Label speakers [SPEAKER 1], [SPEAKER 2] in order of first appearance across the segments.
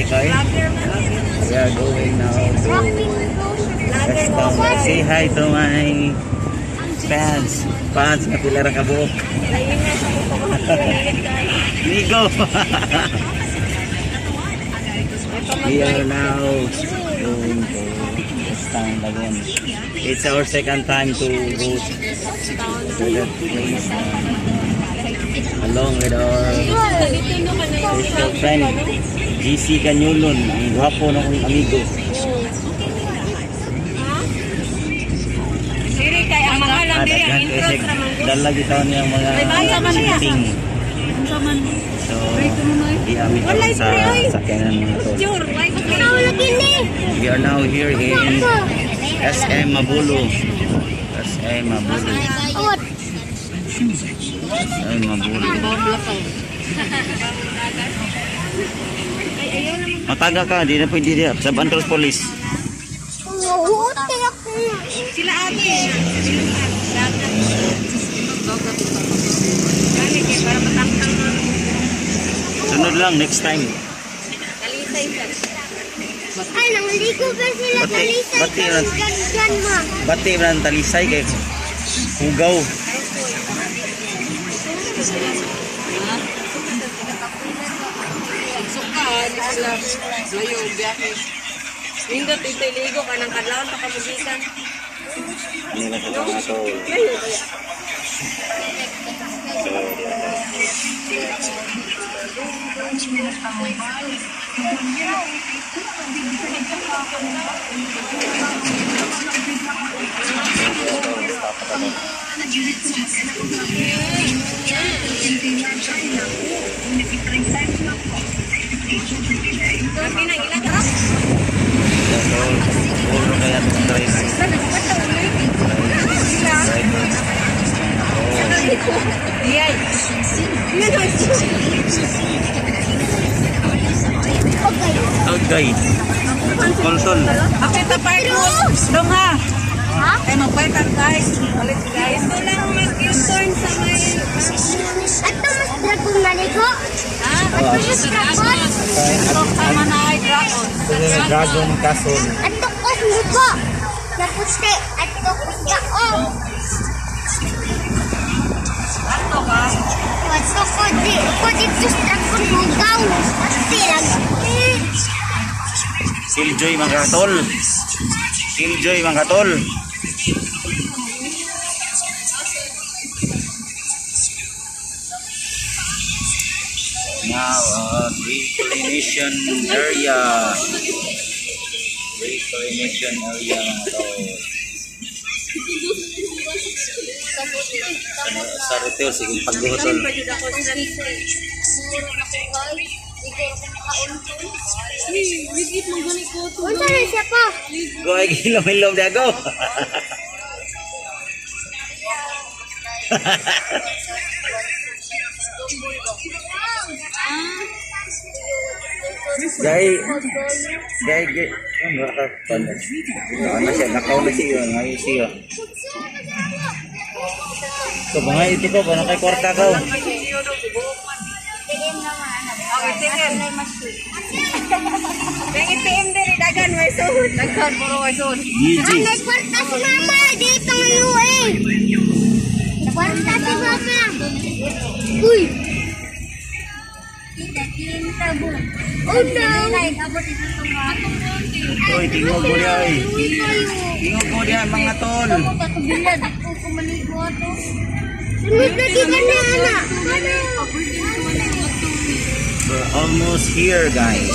[SPEAKER 1] kay koy. We are going now to West Town. Say hi to my fans. Fans nga pila ra ka buok. Nigo. We are now going to West Town Lagoon. It's our second time to go to that place along with our special friend GC Kanyulon, ang gwapo na kong amigo.
[SPEAKER 2] Diri kay ang mga lang
[SPEAKER 1] Ah,
[SPEAKER 2] diri ang
[SPEAKER 1] daghan kay
[SPEAKER 2] intro
[SPEAKER 1] siya
[SPEAKER 2] sa man.
[SPEAKER 1] dala gitaw niyang mga meeting. So, di kami karon sa sakyanan, mga tol.
[SPEAKER 2] Picture, like
[SPEAKER 1] We are now here in SM Mabolo. SM Mabolo. SM Mabolo. Mataga ka, di na pwede diya. Sa Bantros Police.
[SPEAKER 2] Sila ate. Gani kay para matangtang.
[SPEAKER 1] Sunod lang, next time.
[SPEAKER 2] Talisay sa.
[SPEAKER 3] Ay, nangligo ba sila talisay
[SPEAKER 1] Bati,
[SPEAKER 3] dyan ma?
[SPEAKER 1] Bati man ang talisay kay hugaw.
[SPEAKER 2] Suka ni sila. Layo biyahe. Nindot ito ligo ka ng kadlawon pa kamugikan.
[SPEAKER 1] Ano lang sa mga tol.
[SPEAKER 2] Layo kaya.
[SPEAKER 1] So, di ba?
[SPEAKER 2] Kami nang ilan ka?
[SPEAKER 1] So, tol, puro kaya itong driver. Driver. Oh.
[SPEAKER 2] Diyay.
[SPEAKER 1] Agay. Tol, tol.
[SPEAKER 2] Ako ito pa. Dong ha. Ha? Ay magpaitan guys. Ulit guys. Ito lang mag-U-turn sa may
[SPEAKER 3] At mas dragon maligo?
[SPEAKER 2] Ha?
[SPEAKER 3] At mas dragon?
[SPEAKER 2] Ito sama na ay dragon.
[SPEAKER 1] Dragon Castle.
[SPEAKER 3] At tukos muko. Naputi. At tukos kaong.
[SPEAKER 2] Ato ka.
[SPEAKER 3] At tukos di. Ko dito sa dragon hugaw. At silang.
[SPEAKER 1] Killjoy, mga katol. Killjoy, mga katol. Now, reclamation area. Reclamation area, mga tol. Sa hotel, sige, pagguhotol.
[SPEAKER 2] Pagod ako sa
[SPEAKER 3] Unsa na siya pa?
[SPEAKER 1] Go, ay, hilom-hilom na, go! Gay, gay, gay, ano ka? Ano siya, nakaw na siya, ngayon siya. So, mga ito ko, paano kay kwarta ko?
[SPEAKER 2] Okay, tingin. Ang ATM diri dagan may suhod. Daghan puro may suhod.
[SPEAKER 1] GG.
[SPEAKER 3] Ang may kwarta si mama. Dito ngayon eh. Kwarta si mama. Uy. Oh no.
[SPEAKER 1] Uy, tingog mo diya, oy. Tingog mo diya, mga tol.
[SPEAKER 3] Sunod na di ka na, anak.
[SPEAKER 1] We're almost here, guys.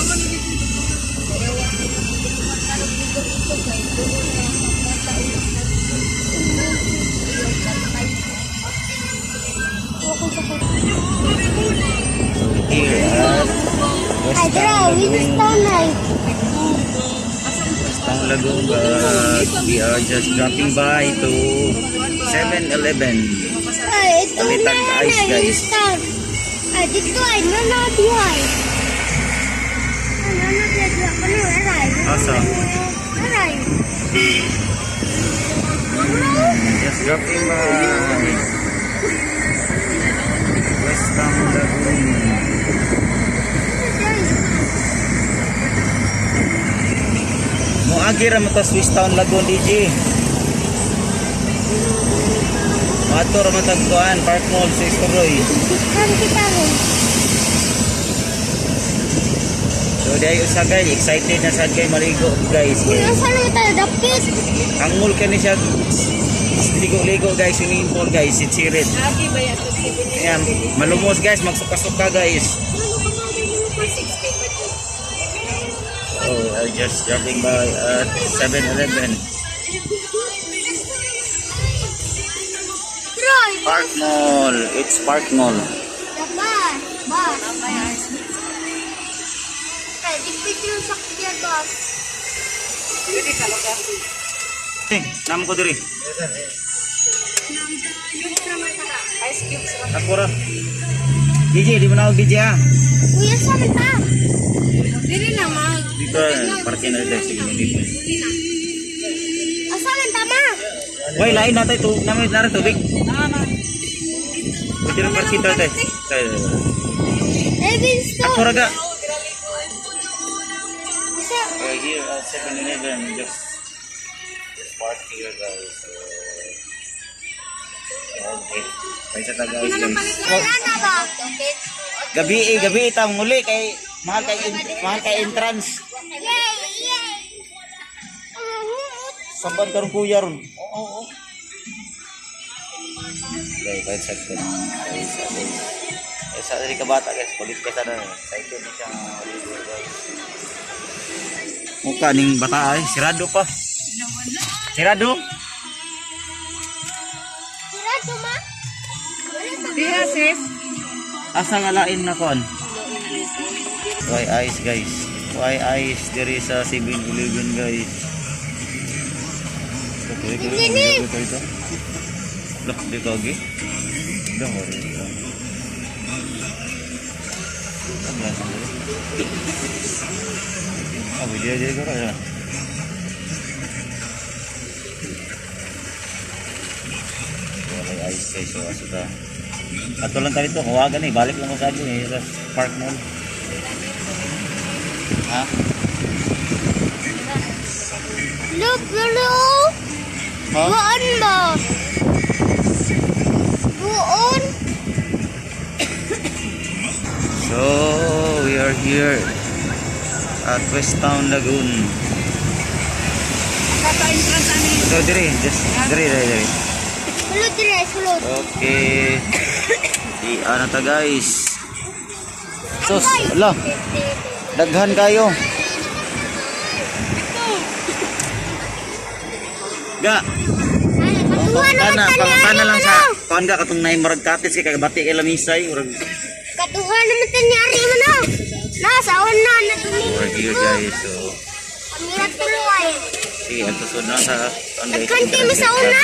[SPEAKER 1] So here at West
[SPEAKER 3] Ay, draw.
[SPEAKER 1] Town
[SPEAKER 3] Winston
[SPEAKER 1] Lagoon.
[SPEAKER 3] ay.
[SPEAKER 1] West Town Lagoon, but we are just dropping by to 7-Eleven.
[SPEAKER 3] Ay, ito
[SPEAKER 1] Palitan
[SPEAKER 3] na
[SPEAKER 1] ice,
[SPEAKER 3] na,
[SPEAKER 1] guys.
[SPEAKER 3] Winston. Ay, dito ay, nanabi ay. Ay, nanabi ay, ano, aray.
[SPEAKER 1] Asa?
[SPEAKER 3] Aray.
[SPEAKER 1] Just dropping by West Town Lagoon. Moagi ra mo ta Swiss Town Lagoon, DJ. Moadto ra man tag kuan, Park Mall sa Istroy.
[SPEAKER 3] Kan kita ron.
[SPEAKER 1] So dahil usa guys, excited na sad kay maligo, guys.
[SPEAKER 3] Kuya, saan naman tayo dapit?
[SPEAKER 1] Angol kani siya ligo-ligo, guys, swimming pool, guys, sitsirit.
[SPEAKER 2] Lagi ba yan?
[SPEAKER 1] Ayan, malumos, guys, magsuka-suka, guys. Oh, I just dropping by at 7-Eleven.
[SPEAKER 3] Troy!
[SPEAKER 1] Park Mall. It's Park Mall.
[SPEAKER 3] The bus. Bus. Kaya, dipit yung sakyan bus.
[SPEAKER 1] Eh, namo ko diri.
[SPEAKER 2] Ice cubes.
[SPEAKER 1] Ako ra. DJ, di mo na ako DJ ah.
[SPEAKER 3] Kuya, saan ka?
[SPEAKER 2] Dili na mag.
[SPEAKER 1] Dito, parking na dito. Sige, dito.
[SPEAKER 3] Asa man tama?
[SPEAKER 1] Wait, lain na tayo. Namin na rin tubig.
[SPEAKER 2] Tama.
[SPEAKER 1] Pwede rin parking tayo. Tayo. Tayo.
[SPEAKER 3] Eh, Vince
[SPEAKER 1] Ako ra ga.
[SPEAKER 3] Asa?
[SPEAKER 1] We're here at 7-Eleven. Just park here, guys. So, okay. Paisa ta, guys. Guys.
[SPEAKER 3] Wala na ba?
[SPEAKER 1] Gabi eh, gabi itang muli kay mahal kay entrance.
[SPEAKER 3] Yay! Yay!
[SPEAKER 1] Samban karon kuya ron. Oo, oo. Guys, wait second. Guys, guys. Eh, sa diri ka bata, guys, kulit ka sana. Excited na siya nga maligo, guys. Mukha ning bata ay sirado pa. Sirado?
[SPEAKER 3] Sirado ma? Wala na.
[SPEAKER 2] Diha sis.
[SPEAKER 1] Asa nga lain na kon? Why ice, guys? Why ice diri sa 7-Eleven, guys?
[SPEAKER 3] Dini!
[SPEAKER 1] Look, di kagi. Don't worry. Ah, video dia kau ya. Walay ice, guys, so aso ta. Ato lang tayo ito, kawagan eh. Balik lang ko sa akin eh, sa Park Mall. Ha?
[SPEAKER 3] Look, look!
[SPEAKER 1] Ha?
[SPEAKER 3] Buon ba? Buon?
[SPEAKER 1] So, we are here at West Town Lagoon.
[SPEAKER 2] Sa entrance ani.
[SPEAKER 1] So, dire, just dire, dire, dire.
[SPEAKER 3] Sulod dire, sulod.
[SPEAKER 1] Okay. Di ano ta, guys. Sos, ala, daghan kayo. Ga,
[SPEAKER 3] Katuha naman
[SPEAKER 1] kana,
[SPEAKER 3] tani
[SPEAKER 1] pangutana
[SPEAKER 3] ari
[SPEAKER 1] lang sa
[SPEAKER 3] man oh.
[SPEAKER 1] kuan ga katong nay murag katis kay kagabati kay lamisay murag.
[SPEAKER 3] Katuha naman tani ari man oh. Nasa una na
[SPEAKER 1] We're here, guys. So,
[SPEAKER 3] Kamira tuloy.
[SPEAKER 1] sige, ato sud na sa kuan, guys.
[SPEAKER 3] Nagkanti mo sa una?